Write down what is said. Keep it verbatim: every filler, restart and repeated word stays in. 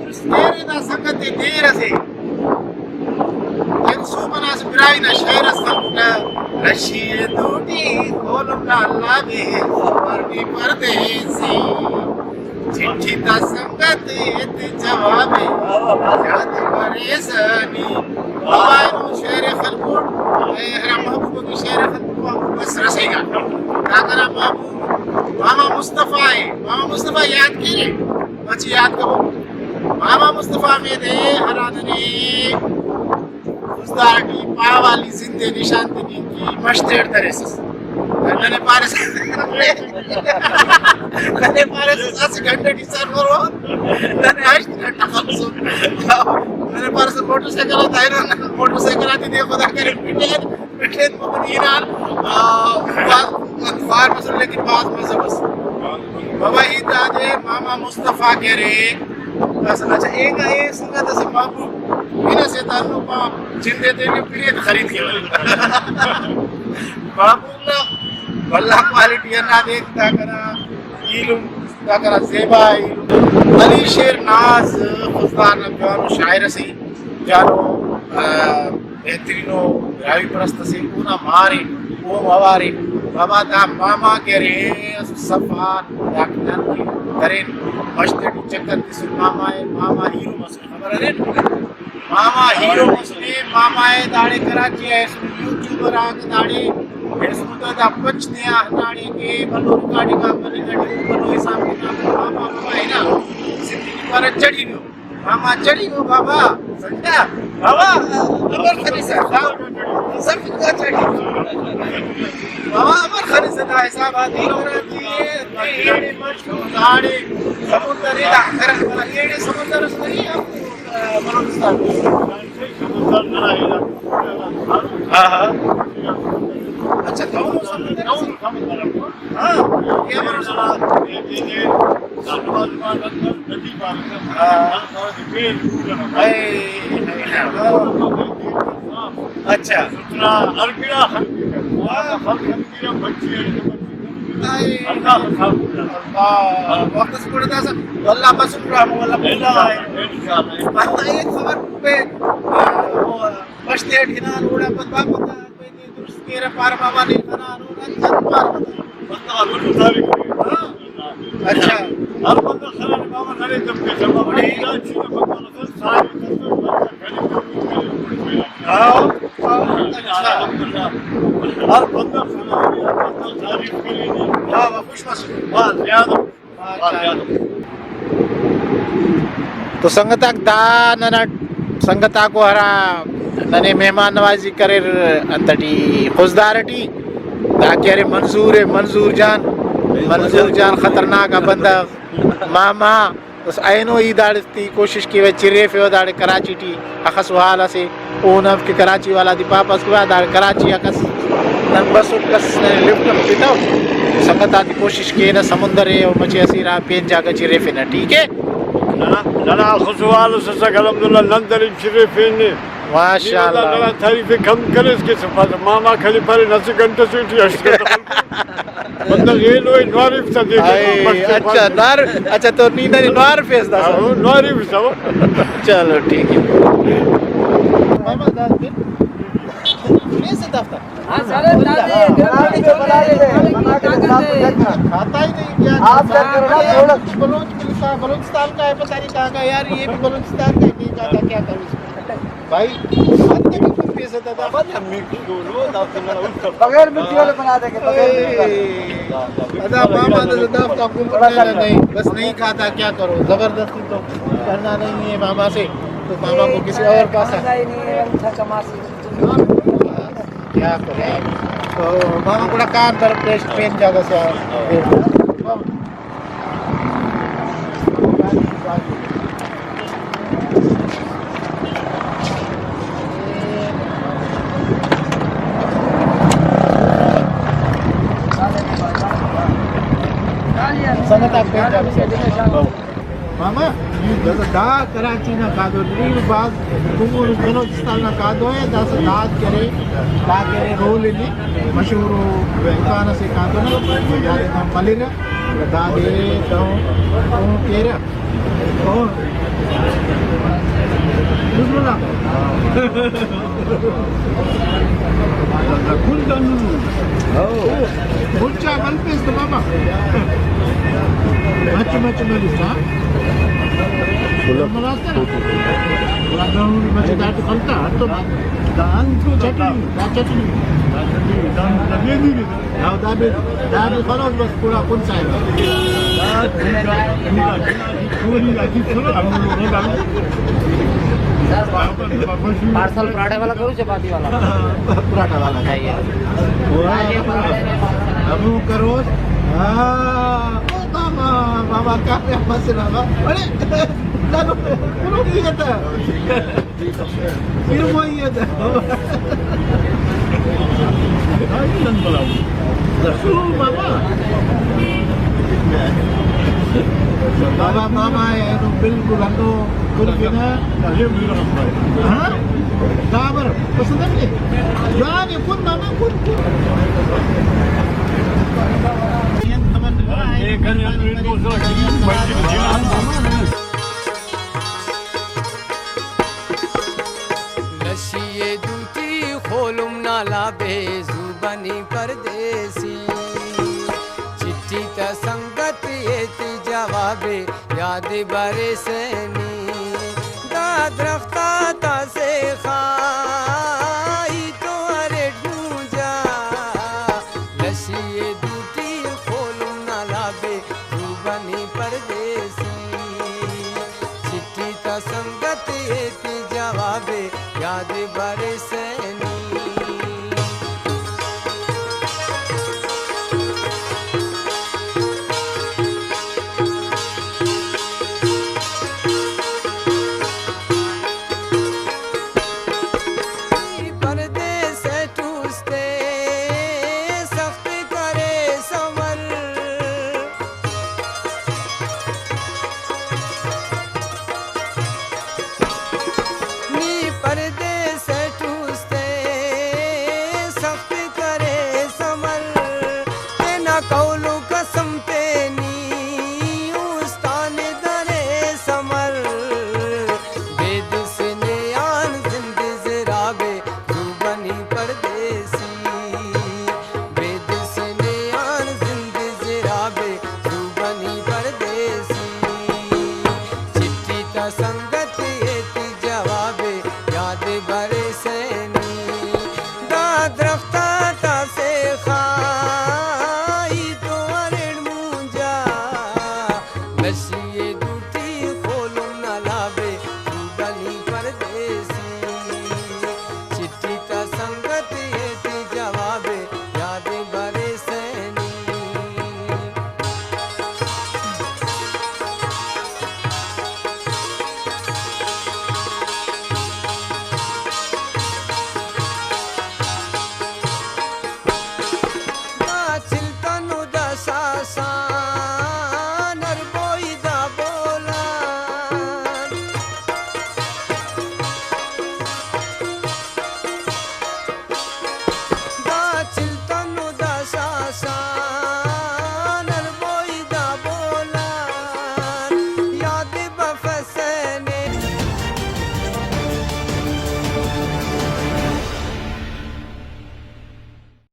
درست کیرے دا سنگت ءِ دیر اسے۔ تین سو بناس براہوئی نا شعر اس خلکٹہ، رشی دوٹی کولم نا اللہ بے، سفر بھی پردیسی۔ چٹھی تا سنگت ایت جواب یاد مریسہ نی۔ بابا اینو شعر خلکوٹ، اے ہرا محبوب کی شعر خلکوٹ، محبوب بس رسے گا۔ دا کنا محبوب ماما مصطفیٰ اے۔ ماما مصطفیٰ یاد کیرے؟ مچہ یاد کبو۔ ماما مصطفیٰ ہمیدے ہرا ننے خضدار ٹی پاوالی زند ءِ نشان تننگ کہ مش تیٹ دریسس۔ ننے پاریس، ننے پاریس اسہ گھنٹہ ٹی سر مرو، ننے ہشت گھنٹہ خلصو۔ ننے پاریس موٹر سائیکل آتا اینو، موٹر سائیکل آتے دے خدا کرے پٹین، پٹین مبنی ہنان، آ، بھاز انفار مسر لیکن بھاز مزہ بس۔ بابا ہیت آ دے ماما مصطفیٰ کہ ارے، بس اچھا، اینگا اے سنگت اسہ محبوب ہن اسے تا ہندن پا جندے تینے پریت خرید کے۔ محبوب نا بھلا کوالٹی ہندا دیک، دا کنا ایلم، دا کنا زیبا ایلم۔ علی شیر ناز خضدار نا جوانو شاعر اسے، جوانو، آ، بہترینو براہوئی پرست اسے، اونا مار ءِ، او اوار ءِ۔ بابا دا ماما کہ ارے، اسہ صفا داکہ نن کہ درین، مش تیٹی چکر تسن ماما ءِ، ماما ہیرو مسنے، خبر ارے؟ ماما ہیرو مسنے، ماما ءِ داڑے کراچی آ ایسن یوٹیوبر آک داڑے ایسن تو دا پنچ تیا ہنداڑے کہ بھلو ریکارڈنگ آک مننگ اٹی، بھلو حساب کتاب ماما ہیرو نا زندگی پارہ چڑینو۔ ماما چڑی ہو بابا، سمجھا؟ بابا، امر خلیسہ، سب کچھ چڑی۔ بابا، امر خلیسہ دا حساب آتی، اور آتی ہے، ایڑے مشہور داڑے، سمندر ہے، دا کرن والا، ایڑے سمندر اس نہیں، ہم، آ، بلوچستان۔ ہاں، ہاں۔ اچھا، دونوں سمندر۔ ہاں، یہ امر اس ہاں۔ اے، اے، اے۔ اچھا۔ اے۔ اللہ وخت اس پڑے داسا۔ اللہ بس رحم اللہ۔ اللہ اے خبر پہ، آ، وہ بشتے ہنان اوڑا پد واپس۔ درست کیرہ پارہ بابا نے کنا ہرون انت انت پارہ بابا۔ بندغ آک بھلو تعریف کرے۔ ہاں۔ اچھا۔ ہر بندغ خلال بابا ننے تم کے سبب ہے۔ دا چیز بندغ ساری تم کے بندغ خالی تم کے۔ ہاں۔ اچھا۔ ہر بندغ خلال، ہر بندغ تعریف کرے۔ واہ واہ، خوش بس۔ واہ، زیادہ۔ تو سنگت آک، دا ننا سنگت آکو ہرا ننے مہمان نوازی کریر انت ٹی خضدار ٹی، دا کہ ارے منظور اے، منظور جان، منظور جان خطرناک آ بندغ، ماما۔ بس اینو ای داڑے تی کوشش کیوہ، چریفیوہ داڑے کراچی ٹی اخس و حال اسے۔ اونا کہ کراچی والا دی پاپس کہ داڑے کراچی آ کس نن بسٹ، کس ننے لفٹ ہم تتو۔ سنگت آتے کوشش کینہ، سمندر ءِ او مچے اسیرا پین جاگہ چریفنہ، ٹھیک ہے؟ ننا، ننا خسوال اس اسک، الحمدللہ، نن دن چریفینے۔ ماشاءاللہ۔ ننا تعریف کم کریس کہ صفا ماما کھلی پارے نہ سے گھنٹہ سے ٹی ہشت گھنٹہ۔ بندغ ایلو ءِ نوارفسہ دے۔ اے، اچھا، نوار-، اچھا، تو نی ننے نوارفیس داسہ۔ ہاں، نوارفسہ۔ چلو، ٹھیک ہے۔ ماما، دا پلیز دفتر۔ ہاں، سر، دا دے، دے، دے، دے، کھاتا ہی نہیں کیا؟ آپ چیک کرو نا، تھوڑا۔ بلوچ ملتا، بلوچستان کا ہے، پتہ نہیں کہاں کا۔ یار، یہ بھی بلوچستان کا ہے، نہیں کہاتا، کیا کروں اس کو؟ بھائی، بات کیا کرتے ہیں؟ بغیر مٹی والے بنا دیں گے، بغیر مٹی والے۔ ادا ماما دا دافتا حکومت نے نہیں، بس نہیں کھاتا، کیا کرو، زبردستی تو کرنا نہیں ہے ماما سے، تو ماما کو کسی اور پاس ہے۔ کیا کرے؟ تو ماما گڑا کان پر پیش پین جاگہ سے آ۔ سنگت آک پین جاگہ سے۔ ماما، داسہ دا کراچی نا کادو نی، بھاز کمبوڑ بلوچستان نا کادو ءِ، داسہ داد کرے، دا کرے رول نے مشہور ءُ دکان اسے کادو نا، یار دا ملرہ، دادے دہن کیرہ۔ اور بسم اللہ۔ کل دنو۔ او۔ مچا بلپیس تو بابا۔ مچ مچ ملسا۔ ملاتنا۔ مچ داٹو خلتا، ہتو۔ دا انتو چٹنی، دا چٹنی۔ دا چٹنی، دا لگے دی۔ ہاں، دا بھی، دا بھی خلاص بس پورا کن صاحب۔ پارسل پراٹھے والا کرو، چپاتی والا؟ پراٹھا والا۔ صحیح ہے۔ ابو کرو۔ ہاں، بابا، بابا، کیا مسئلہ بابا؟ ارے، ضرور، ضرور یہ تھا۔ پھر وہی ہے۔ رسول بابا۔ بابا، بابا ہے، تو بالکل ہندو کل کے نا۔ ہاں؟ دابر، پسند ہے مجھے۔ جوان ہے، کن بابا، کن، کن۔ لشی ءِ دوٹی خولم نا لابے زوبنی پردیسی۔ چٹی تا سنگت ایتی جوابے یاد بریسہ نی۔ دا درخت آتا سے خاہی تو ارے ڈونجا۔ لشی ءِ دوٹی خولم نا لابے زوبنی پردیسی۔ چٹی تا سنگت ایتی جوابے یاد بریسہ نی۔ پردیس ٹوستے سخت کرے سمر۔ نی پردیس ٹوستے سخت کرے سمر، تینا قول